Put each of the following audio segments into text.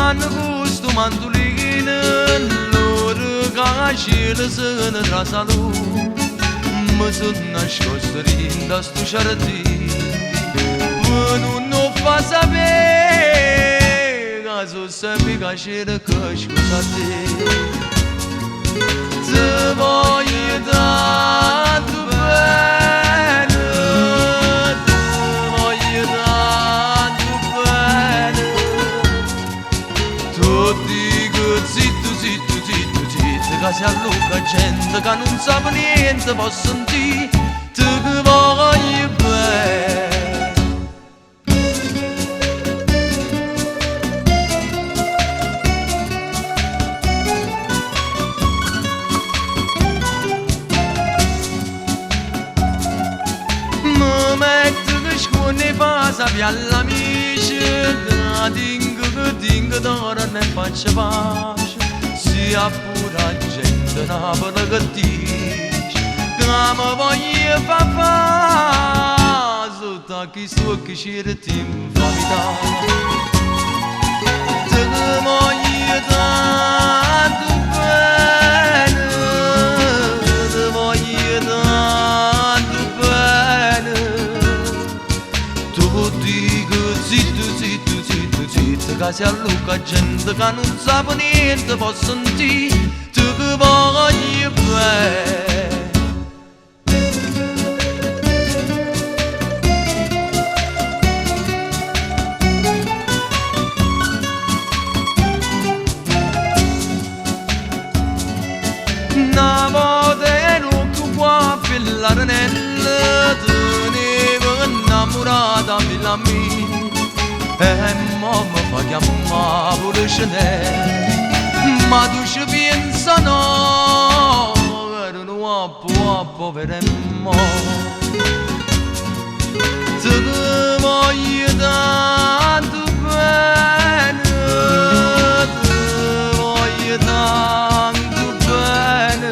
Suonanno cu stu mandulino L'ora ca cielo se ne trase 'a luna Me so' nascosto dint' 'a stu ciardino Pe nun 'o fa sapè Ca so' sempe ca cerco scusa a te Te voglio tanto bene Te voglio tanto bene T'o dico zitto zitto zitto zitto Ca si allucca 'a gente ca nun sape niente po' sentì Te voglio bene Me metto scuorno 'e fa sapè all'amice Ca tengo che tengo torno e faccio pace Si appura 'a gente Napule che dice Ca me voglio fa fa Sotto a chist'uocchie cierti 'nfamità Te voglio tanto bene Te voglio tanto bene T'o dico zitto zitto zitto zitto Ca si allucca 'a gente ca nun sape niente po' sentì Te voglio bene Na vota ero cchiù guappo 'e ll'arenella Tenevo 'a 'nnammurata a mille a mille E mo me fa chiammà Pulecenella Ma tu ce piense o no Ero nu guappo guappo overo e mo Te voglio tanto bene Te voglio tanto bene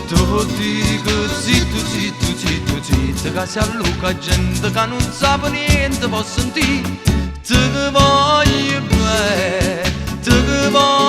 T'o dico zitto zitto zitto zitto Ca si allucca 'a gente ca nun sape niente po' sentì Te voglio bene Te voglio